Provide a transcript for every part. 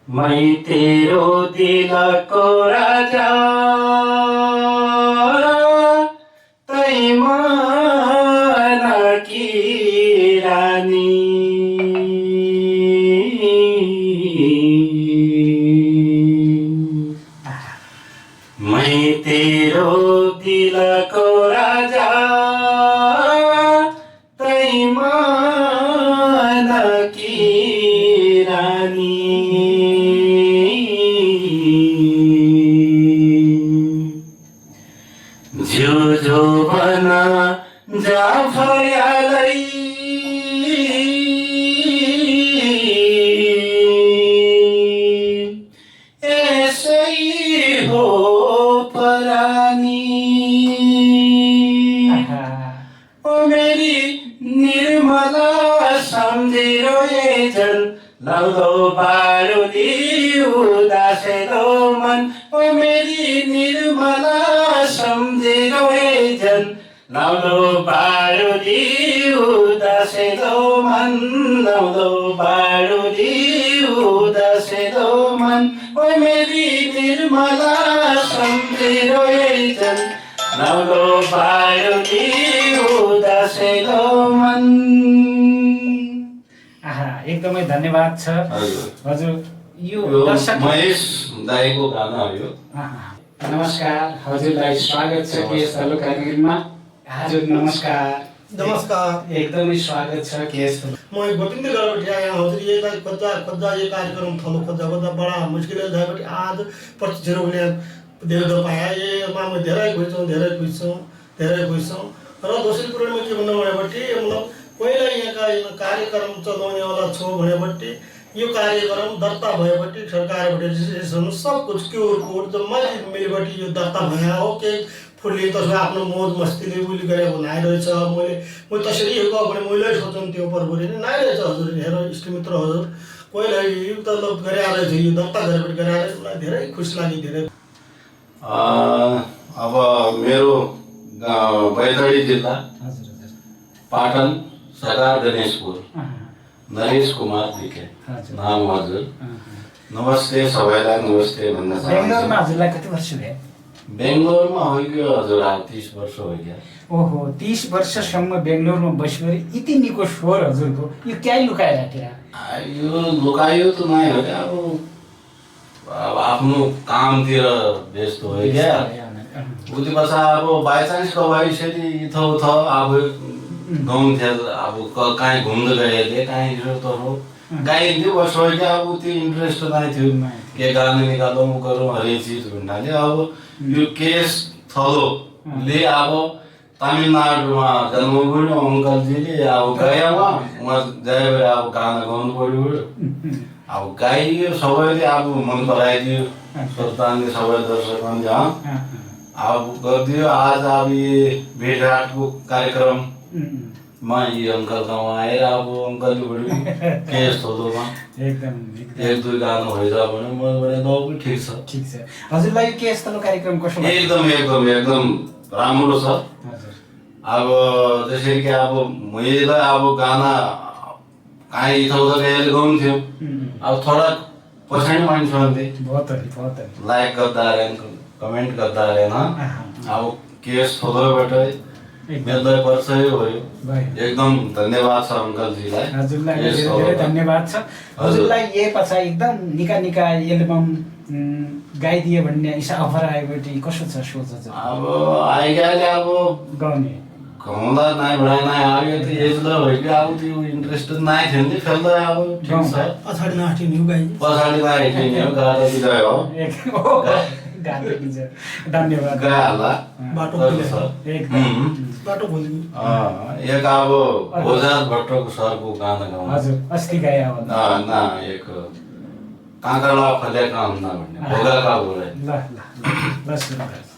मैं तेरो दिल को राजा तै मन की रानी मैं तेरो दिल को राजा तै मन की रानी जो जो बना जा भयालै ऐसै हो परानी ओ मेरी निर्मला सम्झिरो एजन लौलो बारुदी उदासेलो मन ओ मेरी निर्मला सम्झिरो एजन लौलो बारुदी उदासेलो मन लौलो बारुदी उदासेलो मन ओ मेरी निर्मला सम्झिरो एजन लौलो बारुदी उदासेलो मन। एकदमै धन्यवाद छ हजुर। यो दर्शक महेश दाईको गाना हो यो। नमस्कार हजुरलाई स्वागत छ केएस तल्लो कार्यक्रममा। हजुर नमस्कार। नमस्कार, एकदमै स्वागत छ केएस। म गोविंद गरबटी आया हजुर ये खोज्दा खोज्दा ये कार्यक्रम थलो खोज्दा खोज्दा बडा मुस्किल जाएपछि आज 25 रुपैयाँ देख्न पाए। यसमा म धेरै खुसी छु र दोस्रो कुरो म के भन्नु भनेपछि मतलब पहिला यहाँका कार्यक्रम चलाउनेवाला छौँ भनेपछि यो कार्यक्रम दर्ता भएपछि सरकारबाट रेजिस्ट्रेसन सब कुछ क्युआर कोड जम्मै मिलेपछि यो दर्ता भयो हो के फुलले त्यसो आफ्नो मौज मस्तीले उली गरेर बनाइरहेछ। मैले त्यसरी यो भने मैले सोचौँ त्यो परपुरी नै नाइरहेछ हजुर। हेर इष्टमित्र हजुर पहिला यो त गरिहालेछ यो दर्ता गरेपछि गरिहालेछ। मलाई धेरै खुसी लाग्यो धेरै। अब मेरो बैतडी जिल्ला पाटन सगार गणेशपुर नरेश कुमार दिखे नाम हजुर। नमस्ते सबैलाई नमस्ते भन्न बेंगलोरमा चाहन्छु। हजुरलाई कति वर्ष भयो? बेंगलोरमा हो गयो हजुर 30 वर्ष हो गयो। ओहो 30 वर्षसम्म बेंगलोरमा बस्यो यति निको स्वर हजुरको यो क्या लुकाएर राखेर? यो लुकायो त नै हो क्या अब आफ्नो कामतिर व्यस्त हो क्या। उति बसा अब बाइचान्स कबाई सेती इथौथ अब गाउँ थियो अब कहीँ घुम्दै गएले कहीँ तो गाइन्थ्यो बस हो क्या। अब त्यो इन्ट्रेस्ट नै थियो के गाना निकालौँ गरौँ हरेक चिज भन्नाले अब यो केस थलोले अब तमिलनाडुमा जन्म गऱ्यो अङ्कलजीले। अब गयो उहाँ गयो अब गाना गाउनु पऱ्यो। अब गाइयो सबैले अब मन पराइदियो श्रोताले सबै दर्शकले अब गरिदियो। आज अब यो भेटघाटको कार्यक्रममा यी अङ्कल गाउँ आएर अब अङ्कलले केस थोलोमा एकदम एक दुई गाना भइज भने म भने गाउँ पनि ठिक छ। हजुरलाई यो केएस तल्लो कार्यक्रम कस्तो लाग्यो? एकदम राम्रो छ। अब त्यसरी कि अब मैले अब गाना कहीँ इथौँ गएर गाउँथ्यो अब थोडा पछाडि मान्छे लाइक गर्दा रहेन कमेन्ट गर्दा रहेन। अब केस थोलोबाट मेरो परिचय भयो। एकदम धन्यवाद छ अङ्कलजीलाई। हजुरलाई धेरै धन्यवाद छ। हजुरलाई ये पछि एकदम निका एल्बम गाइदिए भन्ने इसा अफर आएपछि कसो छ सोच? अब आइगाले अब गाउने गाउँदा नाइ भडाइ नाइ आयो त एजले हो कि अब त्यो इन्ट्रेस्ट नाइ थियो नि फेल्दा अब ठिक छ। पछाडि नाट्यो नि गाई पछाडि नाइ थियो नि गाडा बिजय हो गाते बिज धन्यवाद गाला बाटो खोल्नु एक अब भोजात भट्टको सरको गाना गाउँ। हजुर अस्ति गाए अब ना एक काँक्राला फलेका हुन्न भन्ने भोगाका बोले। ल सुरु गर्छ।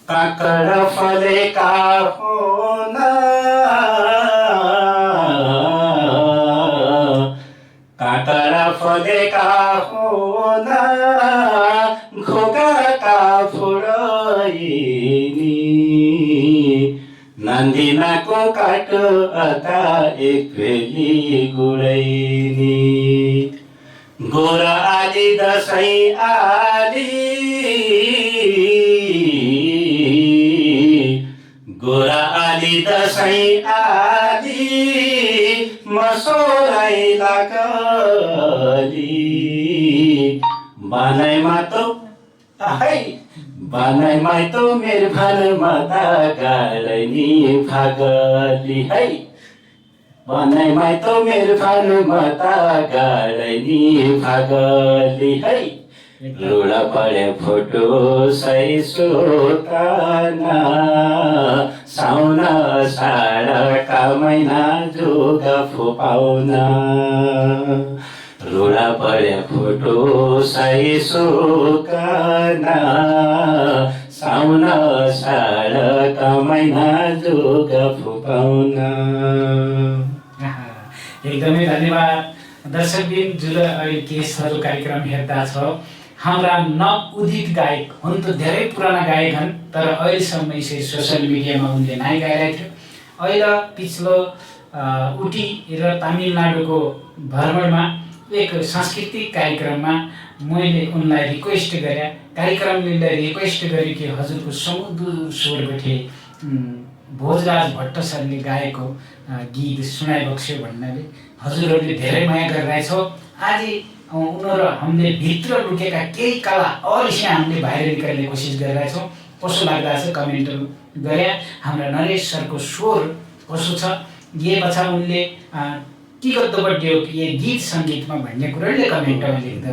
काँक्रा फलेका हुन काँक्रा फलेका हुन घोगाका फुरैनी नन्दिनाको काटो अता एक फेली गुडैनी गोरा आली दसैँ आली गोरा आली दसैँ आली मसोराई लाकली बनाइमा तो आहै बनाइमा तो मेरो भानमा त गाडैनी भागली है बनाइमा तो मेरो भानमा त गाडैनी भागली है लुडा पढे फोटो सै सोताना साउन साडका महिना जोग फुपाउना लुडा पढे फोटो सै सोकाना साउन साडका महिना जोग फुपाउना। एकदमै धन्यवाद दर्शकबिन जुन अहिले केसहरू कार्यक्रम हेर्दा छ हाम्रा नवउदित गायक हुन् त धेरै पुराना गायक हुन् तर अहिलेसम्म यसै सोसियल मिडियामा उनले नाइ गाइरहेको थियो। अहिले पिछलो उटी र तमिलनाडुको भ्रमणमा एक सांस्कृतिक कार्यक्रममा मैले उनलाई रिक्वेस्ट गरेँ कार्यक्रमले रिक्वेस्ट गरेँ कि हजुरको सुमधुर स्वरबाट भोजराज भट्ट सरले गाएको गीत सुनाइबक्स्यो भन्नाले हजुरहरूले धेरै माया गरिरहेछौ। आज उनीहरू हामीले भित्र लुकेका केही कला अवश्य हामीले बाहिर निकाल्ने कोसिस गरिरहेछौँ। कस्तो लाग्दछ कमेन्टहरू गरे। हाम्रा नरेश सरको स्वर कस्तो छ ये बच्चा उनले के गर्दो बड्यो ये गीत सङ्गीतमा भन्ने कुराले कमेन्टमा लेख्दा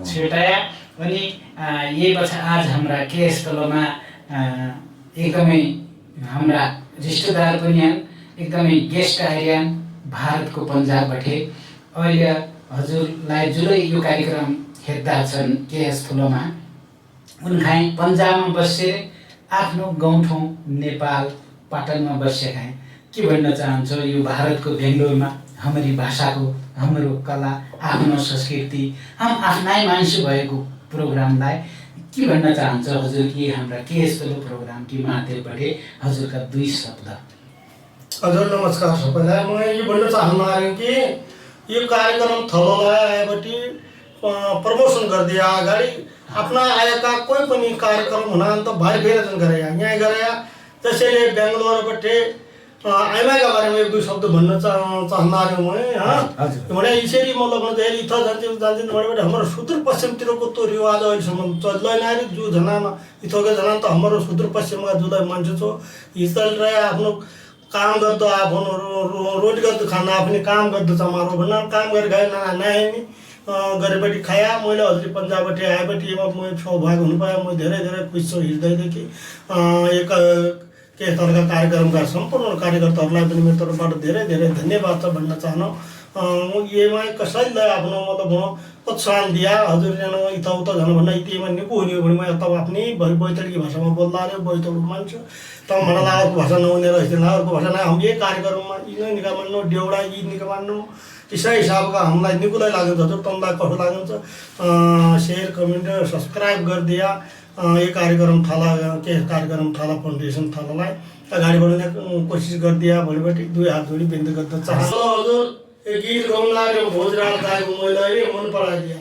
छेटाया। अनि ये बच्चा आज हाम्रा केएस तलमा एकदमै हाम्रा रिश्तेदार पनि एकदमै गेस्ट आइरहन् भारतको पन्जाबबाट। अहिले हजुरलाई जुनै यो कार्यक्रम हेर्दा छन् केएस ठुलोमा उनखाइ पन्जाबमा बसेर आफ्नो गाउँठाउँ नेपाल पाटनमा बसेका के भन्न चाहन्छ यो भारतको बेङ्गलोरमा हाम्रो भाषाको हाम्रो कला आफ्नो संस्कृति हम आफ्नै मान्छे भएको प्रोग्रामलाई के भन्न चाहन्छ हजुर कि हाम्रा केएस ठुलो प्रोग्रामकी माध्यमबाट हजुरका दुई शब्द। हजुर नमस्कार सबैलाई। म यो भन्न चाहन्छु कि यो कार्यक्रम थलोलाई आएपछि प्रमोसन गरिदिए अगाडि आफ्ना आएका कोही पनि कार्यक्रम हुन त भाइ फेरजन गरे यहाँ गरे त्यसैले बेङ्गलोरबाट आइमाका बारेमा एक दुई शब्द भन्न चाहन्छु म भने यसरी मतलब इथ जान्छौँ भनेबाट हाम्रो सुदूरपश्चिमतिरको त्यो रिवाज अहिलेसम्म चल्दैन जो जनामा इथोका जना त हाम्रो सुदूरपश्चिमका जुलाई मान्छे छौ हिजल रहे आफ्नो काम गर्दो आफ्नो रोटी गर्दो खाना आफ्नो काम गर्दो चमारो भन्न काम गरेर गए नानी गरेपछि खाया। मैले हजुर पन्जाबबाट आएपछि म सौभाग्य हुनु पाएँ। म धेरै धेरै खुसी छु हृदयदेखि। एक के तरका कार्यक्रमका सम्पूर्ण कार्यकर्ताहरूलाई पनि मेरो तर्फबाट धेरै धेरै धन्यवाद छ भन्न चाहन्छु। येमा कसैलाई आफ्नो मतलब प्रोत्साहन दिया हजुर इता उता जानु भन्न इतिमा निको हुने भने म तब आफ्नै बैतडकी भाषामा बोल्दा रे बैतडको मान्छे तब मलाई लावरको भाषा नहुने रहेछ लावरको भाषा नै हम यही कार्यक्रममा यिनै निका मान्नु डेउडा यी निका मान्नु इसाई हिसाबका हामीलाई निकुलाई लाग्छ हजुर तमलाई कस्तो लाग्छ शेयर कमेन्ट सब्सक्राइब गरिदिया यो कार्यक्रम थाला के कार्यक्रम थाला फाउन्डेसन थालालाई अगाडि बढाउने कोसिस गरिदिया भनेपछि दुई हात जोडी बिन्ती गर्न चाहन्छु। हजुर एक गीत गाउन लाग्यो भोजराज दाइको मैले मन पराइदिया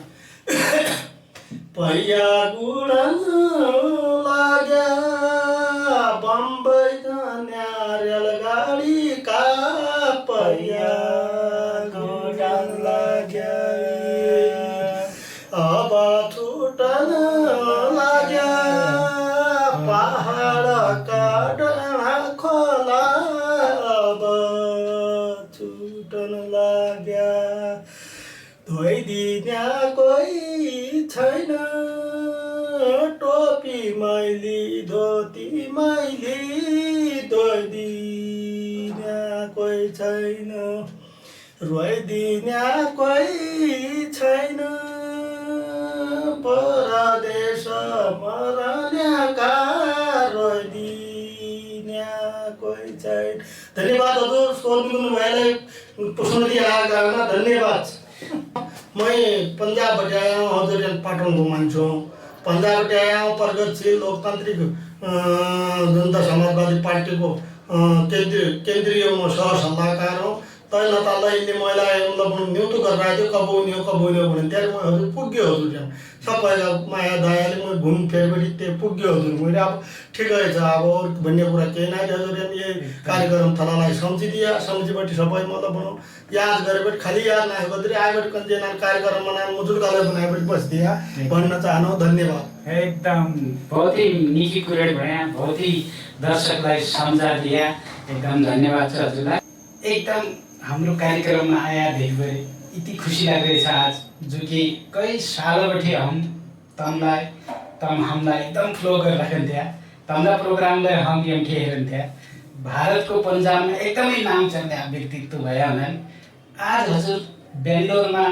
पैया गुडन लाग्या बम्बई जाने रेलगाडी का पैया गुडन लाग्या अब छुटन लाग्या पहाड का डाँडा खोला अब छुटन लाग्या धोइदिने कोही छैन टोपी मैली धोती मैली धोइदिने कोही छैन रोइदिने कोही छैन परदेश मरन्याका रोइदिने कोही छैन। धन्यवाद हजुर सोर्मिनु भाइलाई पुष्ण दिएका धन्यवाद। म पन्जाबबाट आएँ हजुर पाटनको मान्छे पन्जाबबाट आएँ प्रगतिशील लोकतान्त्रिक जनता समाजवादी पार्टीको केन्द्रीय म सह सल्लाहकार हूँ। तै नतालाई इनले मलाई मतलब न्युतो गरेर आयो कब उन्यो भने त्यहाँ म हजुर पुग्यो हजुर त्यहाँ सबैका माया दयाले म घुम फेरबटी त्यो पुग्यो हजुर मैले अब ठिकै छ अब अरू भन्ने कुरा केही नै हजुर यही कार्यक्रम थलालाई सम्झिबटी सबै मतलब याद गरेबटी खालि याद नआयो गरी आएबटी कन्जेना कार्यक्रम बनाए मुजुर्गालाई बनाएबटी बस्दिया भन्न चाहनु धन्यवाद। एकदम बहुत ही निकी कुरा भए बहुत ही दर्शकलाई सम्झा दिया एकदम धन्यवाद छ हजुरलाई। एकदम हाम्रो कार्यक्रममा आया देखभरि यति खुसी लाग्दैछ आज जो कि कई सालबटी हम तम हमलाई एकदम फ्लो गरेर राखन्थ्या तमला प्रोग्रामलाई हम यमके हेरन्थ्या भारतको पन्जाबमा एकदमै नाम चल्ने व्यक्तित्व भए हुनाले आज हजुर बेङ्गलोरमा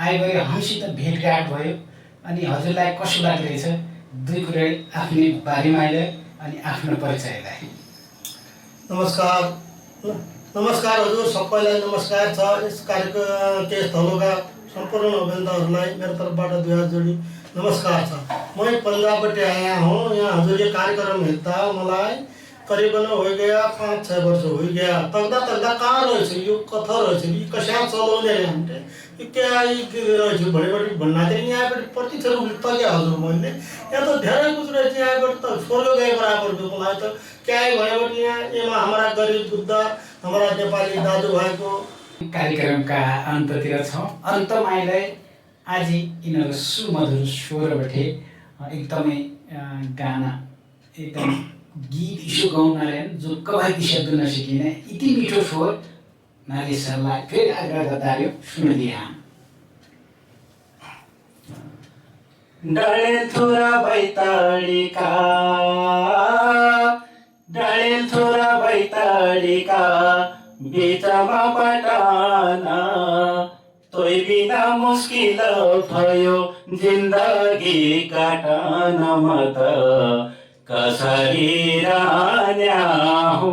आइगए हामीसित भेटघाट भयो अनि हजुरलाई कस्तो लाग्दैछ दुई कुरा आफ्नै बारेमा अहिले अनि आफ्नो परिचयलाई। नमस्कार हजुर सबैलाई नमस्कार छ। यस कार्यक्रम केस थलोका सम्पूर्ण अभियन्ताहरूलाई मेरो तर्फबाट 2 हात जोडी नमस्कार छ। मैं पंजाबबाट आया हूँ। यहाँ हजुर ये कार्यक्रम हेर्दा मलाई करीबन हो गया 5-6 वर्ष हो गया। तग्दा कहाँ रहेछ यो कथा रहेछ यो कहाँ चलाउने हामीले यो क्या रहेछ भनेपछि भन्ना चाहिँ यहाँबाट प्रत्यक्ष रूपले तग्या हजुर मैले यहाँ त धेरै कुछ रहेछ यहाँबाट त स्वर्ग गए बराबर भयो मलाई त क्या भनेपछि यहाँ एमा हमारा गरिब बुद्ध हमारा नेपाली दाजुभाइको कार्यक्रमका अन्ततिर छौँ। अन्तमा अहिले आज यिनीहरू सुमधुर स्वरबाट एकदमै गाना एकदम गीत इसो गाउनाले जो कवायती शब्द नसिकिने यति मिठो स्वर नागेशलाई फेरि आग्रह गर्दा यो सुनिदिया। डाळेल थोरा बैताळीका डाळेल थोरा बैताळीका बिचमा पटाना तोय बिना मुस्किल भयो जिन्दगी काटन मत कसरी रान्या हो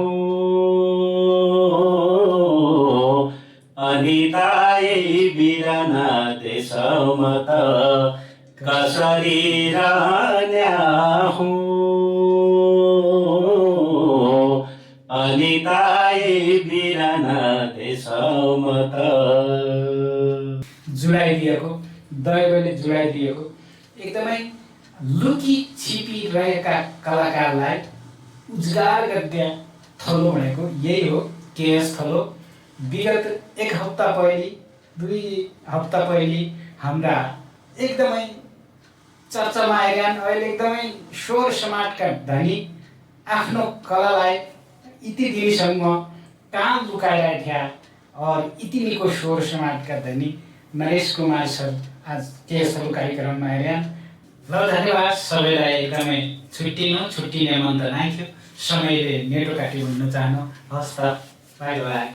अनितायै बिरना देशमत कसरी रान्या हो अनितायै बिरना देशमत जुडाइदिएको दैवले जुडाइदिएको एकदमै लुकी छिपी रहेका कलाकारलाई उजगार गर्ने थलो भनेको यही हो केएस थलो। विगत 1 हप्ता पहिले 2 हप्ता पहिले हाम्रा एकदमै चर्चामा आइरहन् अहिले एकदमै स्वर समाजका धनी आफ्नो कलालाई यति दिनसम्म काम लुकाइरहेका थिए और यति निको स्वर समाजका धनी नरेश कुमार सर आज केएसहरू कार्यक्रममा आइरहन्। ल धन्यवाद सबैलाई एकदमै छुट्टिने मन त नाइथ्यो समयले नेटो काटी भन्न चाहनु हस् त बाई बाई।